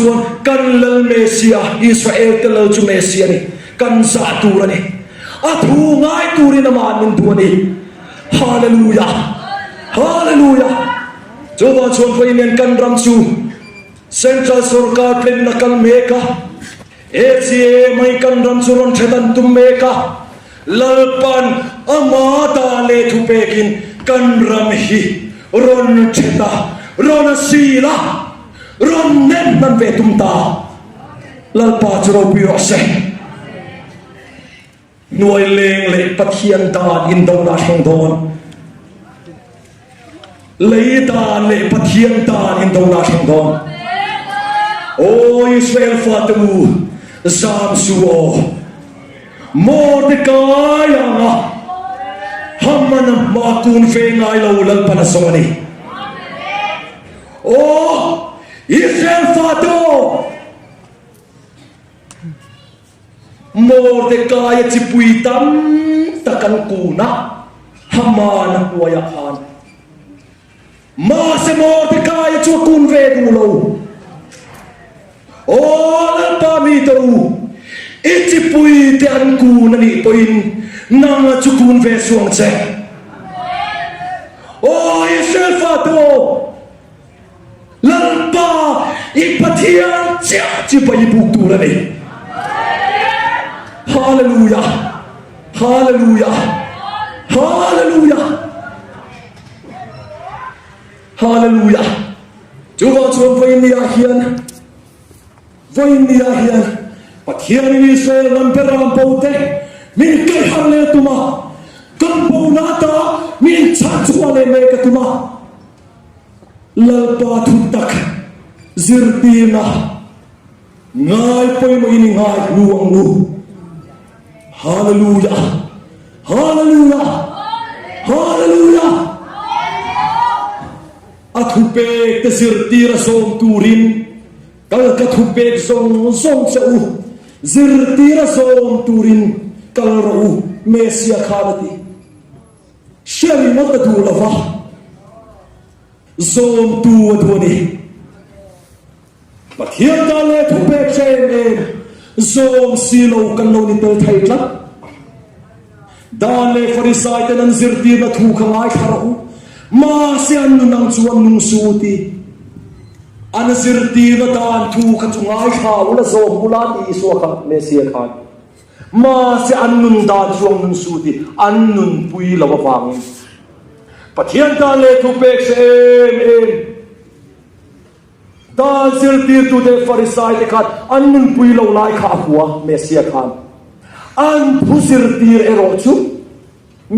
chuan kan Lal Messia, Israel te Lal chu Messia a ni, kan zah tur a ni. A thu ngai turin amah min duh a ni. Hallelujah! Hallelujah! Chuvang chuan vawiin kan ram chu Central sorkar tlemin a kal mek a, HCA mai kan ram chu rawn that an tum mek a, Lalpan ama dan leh thupekin kan ram hi rawn that a, rawn a sil a, rawn nem hman ve tum ta. Lalpa chu ropui rawh se. Hnuai leng leh Pathian dan indona thleng dawn. Lei dan leh Pathian dan indona thleng dawn. Aw Israel fate u, zam su aw. Mordecai anga Haman-a hma kun ve ngai lo Lalpan a zawng a ni. Aw Israel fate aw! Mordekaia chipui tam tak an kun a, Haman a hnuaiah khan. Mahse Mordekaia chu a kun ve duh lo. Aw Lalpa mi te u, i chipui te an kun a nih pawhin nanga chu kun ve suh ang che. Aw Israel fate aw! Lalpa i Pathian chiah chi pai buk tur a ni. Hallelujah! Hallelujah! Hallelujah! Hallelujah! Chuvang chuan vawinia hian vawinia hian Pathianin Israel ram beram bo te min kaihharh leh a tum a, kan bona ata min chhanchhuah leh mek a tum a. Lalpa thutak zirtirna ngai pawimawhin i ngai hlu ang u. Hallelujah! Hallelujah! Hallelujah! A thupek te zirtir a zawm turin kal ka thupek zawng zawng che u, zirtir a zawm turin kal rawh u, Messia khan a ti. Hria ringawt a duh lo va, zawmtu a duh a ni. Pathian dan leh thupek hre em em zawm si lo kan lo ni tel thei tlat. Dan leh Farisai ten an zirtirna thu kha ngaithla rawh u, mahse an nun ang chuan nung su u ti. An zirtirna dan thu kha chu ngaithla ula zawm ula ti Isua kha Messia khan. Mahse an nun dan chuang nun su tih an nunpui lo avangin Pathian tan leh thu pek se em em dan zirtirtute Farisai te khan an nunpui lo lai kha a hua Messia khan an thu zirtir erawh chu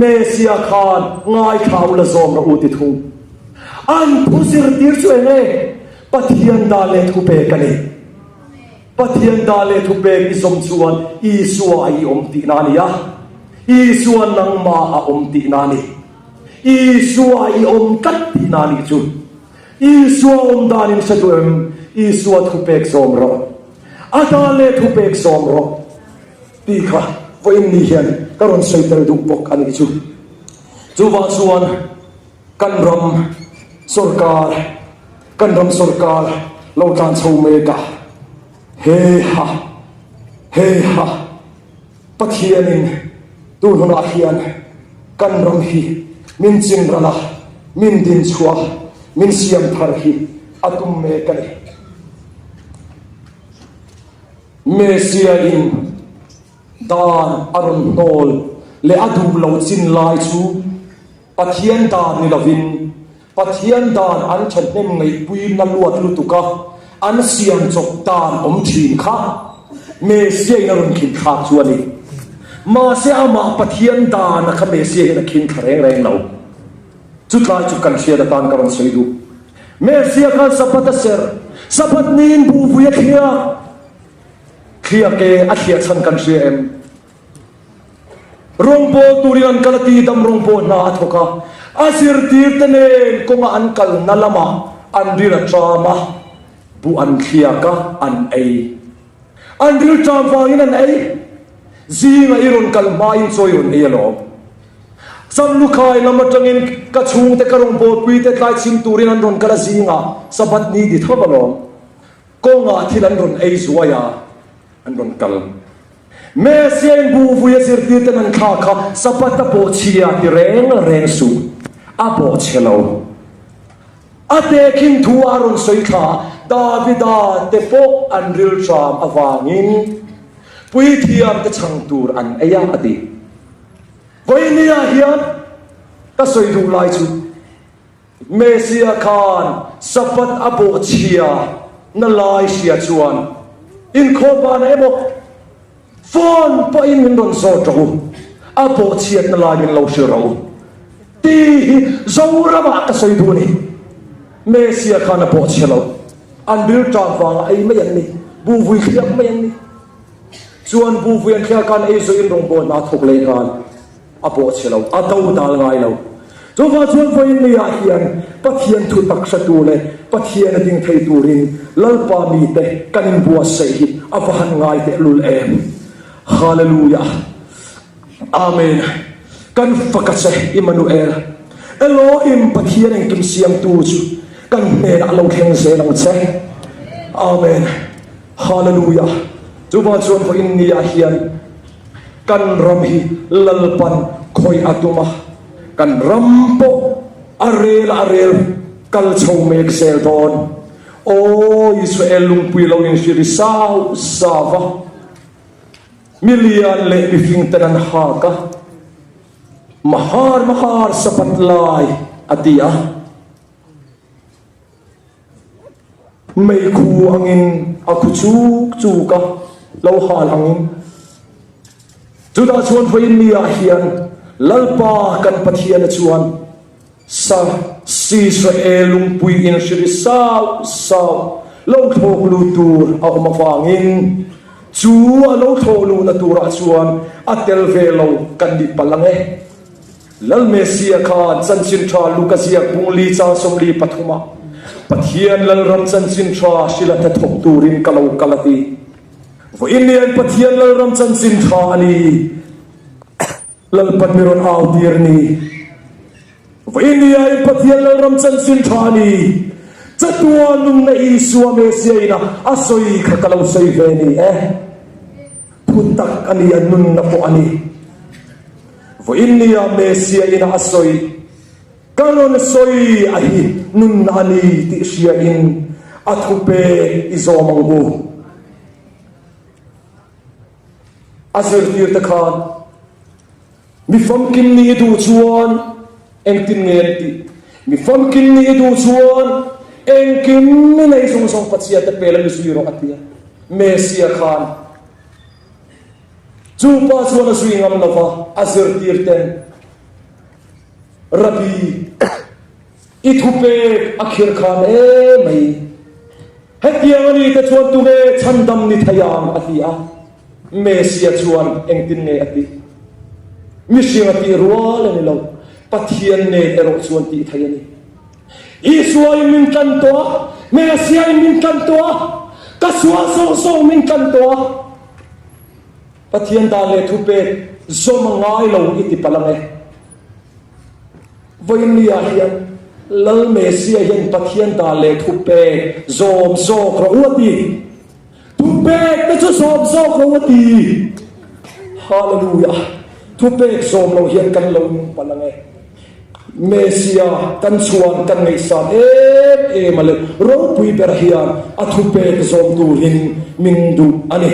Messia khan ngaithla u la zawm rawh u ti thung. An thu zirtir chu eng nge? Pathian dan leh thupek a ni. Pathian dan leh thupek i zawm chuan Isua i awm tihna a ni a, Isua nangmah a awm tihna a ni. Isua i awm tlat tihna a nih chu. Isua awm danin hre duh em? Isua thupek zawm rawh. A dan leh thupek zawm rawh. Tih kha vawiin ni hian ka rawn sawi tel duh bawk a nih chu. Chuvang chuan kan ram sorkar, kan ram sorkar lo tlan chho mek a, he ha, he ha Pathianin tun hunah hian kan ram hi min chinral a, min dinchhuah a, min siam thar hi a tum mek a ni. Messia-in dan a rawn hnawl leh a duh lo chin lai chu Pathian dan ni lovin Pathian dan an thahnem ngaihpui na luat lutuk a, an siam chawp dan awm thin kha Messia-in a rawn khin thlak chu a ni. Mahse amah Pathian dan a kha Messia hian a khin thla reng reng lo. Chutlai chu kan hriat atan ka rawn sawi duh. Messia khan Sabbath a serh, Sabbath niin buhvui a thliak. Thliak e, a thliah chhan kan hria em? Rawngbâwl turin an kal a ti, dam rawngbâwl hna a thawk a, a zirtirte nen kawnga an kalna lamah an ril a ṭam a, buh an thliak a, an ei. An ril ṭam vangin an ei. Zinga i rawn kal hmain chaw i rawn ei alawm. Samlukhai lam atangin ka chhungte ka rawngbawlpuite tlai chhim turin an rawn kal a zingah Sabbath ni di tho alawm. Kawngah thil an rawn ei zuai a, an rawn kal. Messiah-in buhvui a zirtirten an thla kha Sabbath a bawhchhia ti reng reng suh. A bawhchhe lo. A tehkhin thu a rawn sawi thla a, Davida te pawh an rilṭam avangin puithiam te chhang tur an ei a, a ti. Vawinia hian ka sawi duh lai chu Messia khan Sabbath a bawhchhia na lai hria chuan inkhawm banah emaw phone pawhin min rawn zawt rawh u, a bawhchhiatna lai min lo hrilh rawh u tih hi Zoramah ka sawi duh a ni. Messia khan a bawhchhia lo, an rilṭam vanga ei mai an ni, buhvui thliak mai an ni. Chuan buhvui an thliak khan ei zawhin rawngbawl hna thawk leh nghal. A bawhchhe lo, a do dal ngai lo. Chuvang chuan vawiin ni ah hian Pathian thu tak hretu leh Pathian a ding thei turin Lalpa mite kan inbuatsaih hi a va han ngai tehlul em. Hallelujah. Amen. Kan fak a che Immanuel. Elohim Pathian engkim siamtu chu kan hnenah lo thleng zel ang che. Amen. Hallelujah. Chuvang chuan vawiin ni ah hian Kan ram hi Lalpan khawih a tum a, kan ram pawh a rel a rel kal chho mek zel dawn. Aw Israel lungpui lo in hri ri sau sau va, mi lian leh mifing ten an hak a, Mahar mahar sapat lai a ti a. Meikhu angin a khu chuk chuk a, lo hal angin. Chutah chuan vawiin ni ah hian Lalpa kan Pathiana chuan sa Israel lungpui in hriri sauh sauh lo thlawk lut tur a awm avangin chu a lo thlawh luhna turah chuan a tel ve lo kan ni palh ang e. Lal Messia khan Chanchin Tha Luka ziak bung li chang 43 ah Pathian Lalram Chanchin Tha hrila hnathawk turin ka lo kal a ti. Vawiin hian Pathian Lalram Chanchin Tha a ni. Lalpan mi rawn au tir ni. Vawiin hian Pathian Lalram Chanchin Tha a ni. Chatuan nunna Isua Messia ina a sawi kha ka lo sawi ve ni e. Thu tak a ni, a nunna pawh a ni. Vawiin nia Messia ina a sawi, Ka rawn sawi a hi nunna a ni tih hriain a thupe i zawm ang u. A zirtirte khan mi famkim nih i duh chuan engtin nge an tih? Mi famkim nih i duh chuan engkim mi nei zawng zawng Pathiante pel a mi zui rawh a ti a. Messia khan Chu pa chuan a zui ngam lo va, a zirtir ten, Rabbi, i thupek a khirh khan e mai. Hetiang a ni te chuan tunge chhandam ni thei ang? a ti a. Messia chuan engtin nge a tih? Mihring a tih rual a ni lo, Pathian nen erawh chuan tih thei a ni. Isua in min tlan tawh a, Messia in min tlan tawh a, ka sual zawng zawng min tlan tawh a. Pathian dan leh thupek zawm a ngai lo i ti palh ang e. Vawiin ni ah hian Lal Messia hian Pathian dan leh thupek zawm zawk rawh u a ti. Thupek te chu zawm zawk lo a ti. Hallelujah! Thupek zawm lo hian kan lo nung palh ang e. Messia kan chhuan kan ngaihsan em em a leh ropui ber hian a thupek zawm turin min duh a ni.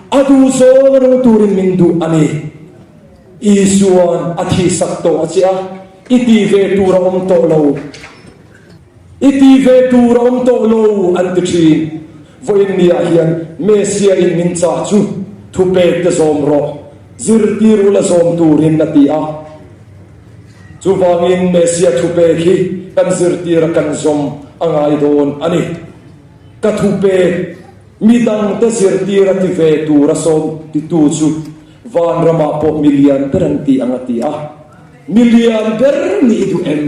A duh zawng a nung turin min duh a ni. Isua'n a thihsak tawh a che a, i tih ve tur a awm tawh lo. I ti ve tur a awm tawh lo an ti thin. Vawiin ni ah hian Messia in min chah chu thupek te zawm rawh, zirtir ula zawm turin a ti a. Chuvangin Messia thupek hi kan zirtir a kan zawm a ngai dawn a ni. Ka thupek midangte zirtir a ti ve tur a sawm titu chu vanramah pawh milian ber an ti ang a ti a. Milian ber nih i duh em?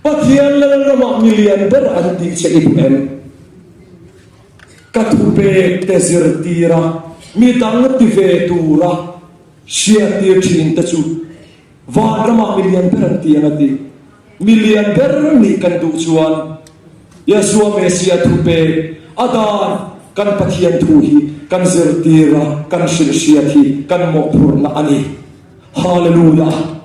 Pathian Lalramah milian ber an tih che i duh em? Ka thupek te zirtir a, midang ti ve tura hriattir thin te chu vanramah milian ber an ti ang a ti. Milian ber nih kan duh chuan Yeshua Messiah thupek. A dan kan Pathian thu hi kan zirtir a, kan hrilhhriat hi kan mawhphurhna a ni. Hallelujah!